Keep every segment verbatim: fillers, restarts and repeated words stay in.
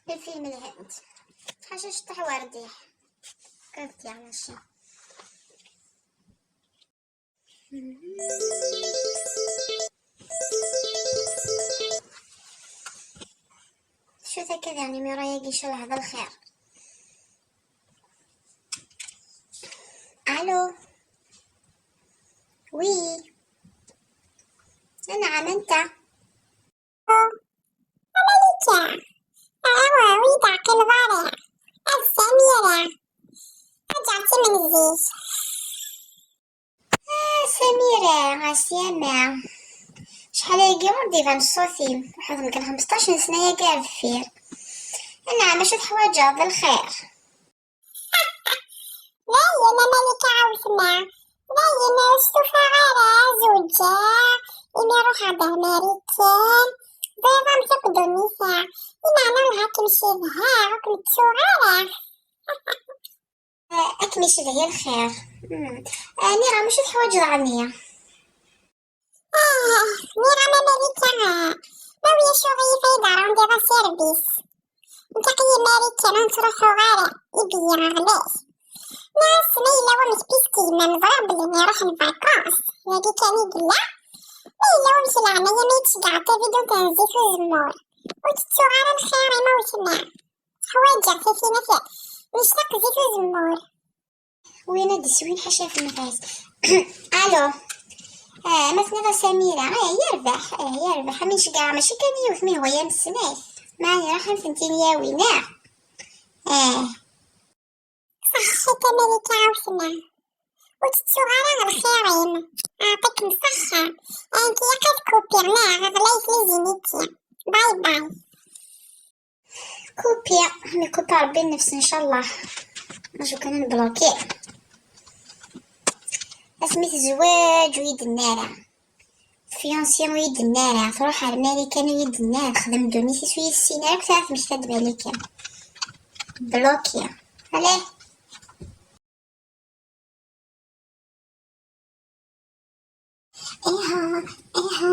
Lfilm lhant. Ḥaca ceṭṭaḥ werdiḥ. Kafti mačči. Cfut akka daɣen imir-agi, icallah d lxir. Allô. Oui. Anɛam, anta? Amalika. Awa, ur yi-d-teɛqileḍ ara. Ad Samira. Ǧǧeɣ-tt-id si zik. Ah, Samira, ɛeslama. Acḥal ayagi ur d-iban ṣṣut-im. Waḥed mgal xmesṭac n sna yagi ar deffir. Anɛam, acu teḥwaǧeḍ? D lxir. Dayen a Malika Ɛawtma, dayen ur stufaɣ ara, zewǧeɣ, imi ruḥeɣ-d ar Marikan, bɣiɣ ad mmteɣ akk ddunit-a, imeɛna Ṛebbi ad kem-icedheɣ, ur kem-ttuɣ ara. Ad kem-icedhi lxir. Hmm. Ah, nniɣ-am acu teḥwaǧeḍ ɛni? Ah, nniɣ-am a Malika, ah, ma ulac aɣilif ad yi-d-tṛundiḍ asirbis. Nekk aql-i i Marikan ur ttruḥuɣ ara, i d-iyi ɣlay. Nniɣ-as ma yella wamek, puisque yemma-m ẓriɣ belli iruḥ en vacances, dagi kan i yella. Ma yella wamek, leɛnaya ma yi-d-tceggɛeḍ tavidyut n Zzit Uzemmur. Ur tettuɣ ara lxir, a Malika. Ḥwaǧeɣ tafinat, nectaq Zzit Uzemmur. Win ad d-iswin ḥaca f nnfas. Allô. Ah, ma tenniḍ a Samira, ah, yerbeḥ, ah, yerbeḥ. Am nceggeɛ mačči kan yiwet, mi hwa ya nesnat. Ma nruḥ am tent-in-yawi, neɣ? Ah. Ṣaḥḥit a Malika Ɛawtma. Ur tettuɣ ara lxir-im. Ɛṭikem ṣaḥḥa. Anti akka tkupiɣ, neɣ ɣlayet les initiés. Bye bye. Kupi, mi kupi Ṛebbi nnefs, ncallah. Acu kan nbloki. Asmi tezweǧ ur yi-d-tenni ara. Fiancé ur yi-d-tenni ara. Tṛuḥ ar Marikan ur yi-d-tenni ara. Texdem ddunit-is ur yi-tessin ara. Akk tura temmekta-d Marikan. Bloki. Allez. Iha, iha.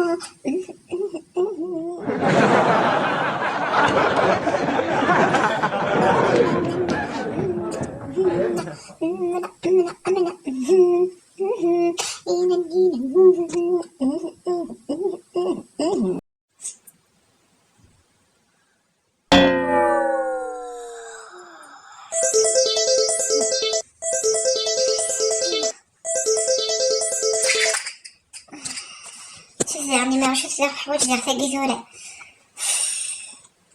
شوف زعما ما شفت داك الحوايج ديال تاكي ثورة.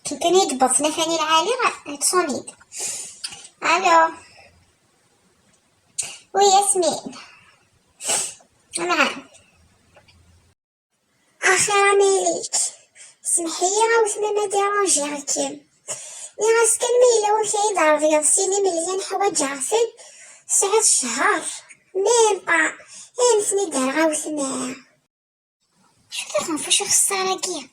كي كان يدبر سنا ثاني العالي راه تصونيد. الو. وي ياسمين. نعم. اخي راني ليك. سمحي لي، راهو ثما ما ديرونجيغ كيم. ني راسك كان ما يلا وكاين دار رياض سيني مليان حوايج عفن. سعة الشهر. ميم با. ايه نسني دار غاو ثما. شو تخنفو شو خسارة كيا.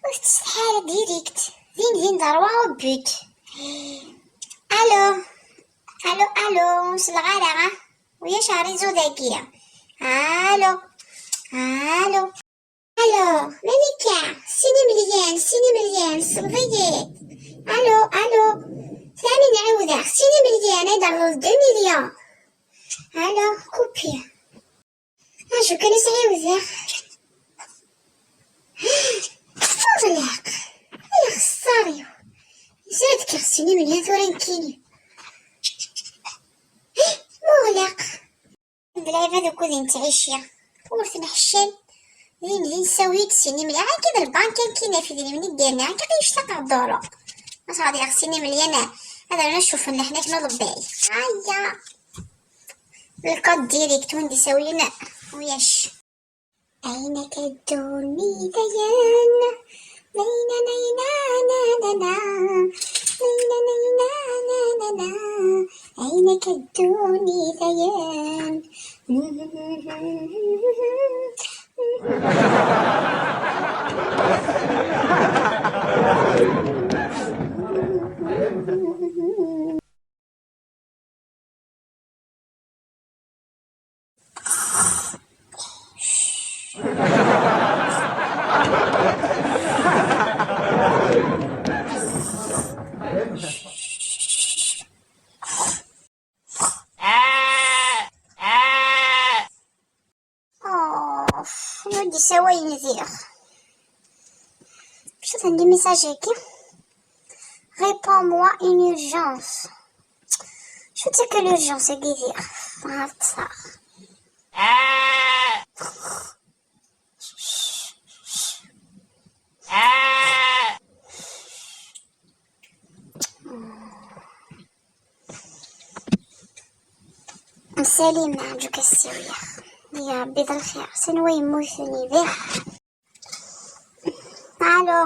وتستحالة ديريكت. دين دين دار واو بوت. الو. الو الو، سلغالة ها. ويا شهري زوداكية. الو. الو. الو مليكة، سيني مليان، سيني مليان، صبغيي. الو الو. ثاني نعاودها، سيني مليان، هيدا الروز دو مليون. الو كوبي. اجو كان يسعيوذها. مغلق. يا خساريو. زاد كيغسيني من هذا رانكيني. مغلق. العباد وكذا نتعيشيا. ورث نحشم. دين دين سويت سيني مليان. كذا البنك كان كينا في دين من الدين. كذا يشتاق الدورو. ما صار يغسيني مليانة. هذا انا نشوف ان احنا كنا ضباي. هيا. الكود ديريكت وين دي ساوينا. وياش. عينك الدوني ديان. نينا نينا نانا نا. نينا نينا نانا نا. عينك الدوني ديان. Yessawalen diɣ. Acu-ten les messages-agi? Réponds-moi une urgence. Acu-tt akka l'urgence-agi diɣ? Ma ṭṭseɣ. Salim, Ɛeǧǧug assiwleɣ. Ya Ṛebbi d lxir, s anwa yemmuten ibeḥ? Alo.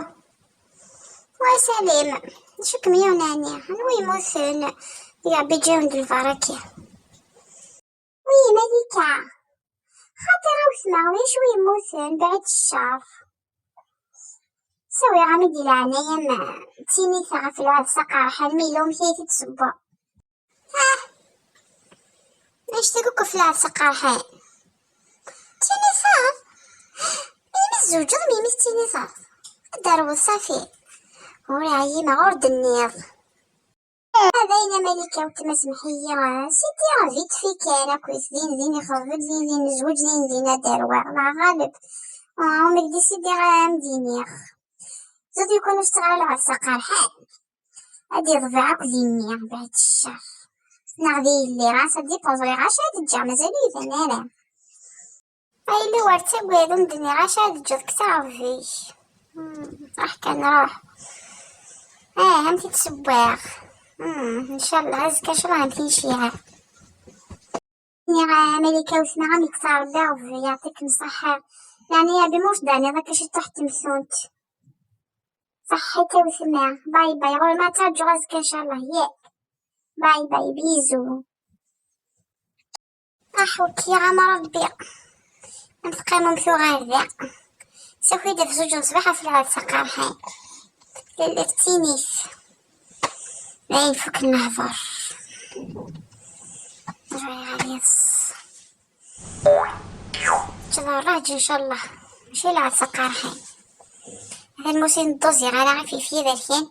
Wa Salim, d acu kem-yuɣen ɛni? Anwa yemmuten? Ya Ṛebbi ǧǧiɣ-d lbaraka. Wi Malika, xaṭi a wetma, ulac wi yemmuten, bɛid ccer. Sawiɣ-am-id di leɛnaya-m, d tinita ɣef lɛebs aqerḥan, ma yella wamek ay t-id-tessewweḍ. Ah! Annect-agi akk ɣef lɛebs aqerḥan. D tinita? Melmi tzewǧeḍ, melmi tettiniteḍ? Ad d-terwel, ṣafi. Ur ɛyimeɣ, ur d-nniɣ. Dayen a Malika weltma, semmeḥ-iyi, sidi vite fait kan, akked din din ixḍeb-d, din din nezweǧ, din din ad d-rwiɣ, neɣ ɣaleb. Ah, umi k-d-isidiɣ ad am-d-iniɣ. Zid yakun ur teɣra lɛebs aqerḥan. Ad d-iḍbeɛ akk dinni, bɛid ccer. Neɣ di yelli, ɣas ad d-ipuẓ, ɣas ad d-ǧǧeɣ, mazal ur iban ara. A yelli ur ttagad, ur m-d-nniɣ acu ara d-teǧǧeḍ deg tɛebbi-k. Hmm, ruḥ kan ruḥ. Ah, am t-id-sewwaɣ. Hmm, ncallah azekka ncallah am t-nceyyeɛ. Nniɣ a Malika weltma, am yekter Rebbi aɣbel, yeɛṭikem ṣṣeḥḥa. Yeɛni a Rebbi ma ur s-d-terniḍ akka ciṭuḥ temtunt. Ṣaḥḥit a weltma. Bye bye. Ɣur-m ad ttaǧǧuɣ azekka ncallah. Yah. Bye bye. Bisous. Aḥ, wekkiɣ am Rebbi. Am teqqimemt uɣar da. Saki-d ɣef zuǧ n ṣṣbeḥ ɣef lɛebs aqerḥan. Lalla tettinit. Dayen fukken lehdur. Ẓriɣ ad yeḍs. Ččeḍ rraǧ ncallah. Mačči lɛebs aqerḥan. Atan musin dduz yeɣra ɣef yifyad rkan.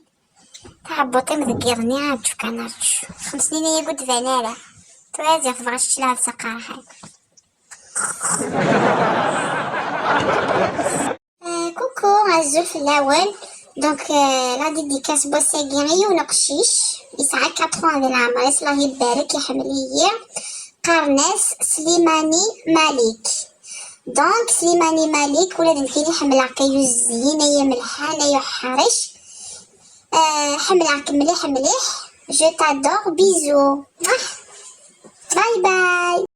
Taɛebbuṭ-im deg yiḍ-nni, aǧǧu kan aṛǧu. Xemsnin-agi ur d-tban ara. Tura ziɣ tebɣa ad tečč lɛebs aqerḥan. Euh, coucou, azul fell-awen. Donc, euh, la dédicace n wass-agi i yiwen uqcic, yesɛa quatre ans di leɛmer-is, Allah ibarek, iḥemmel-iyi. Qqaren-as Slimani Malik. Donc, Slimani Malik, ula d nekkini ḥemmleɣ-k ay uzyin, ay amelḥan, ay uḥric. Euh, ḥemmleɣ-k mliḥ mliḥ. Je t'adore, bisous. Bye bye.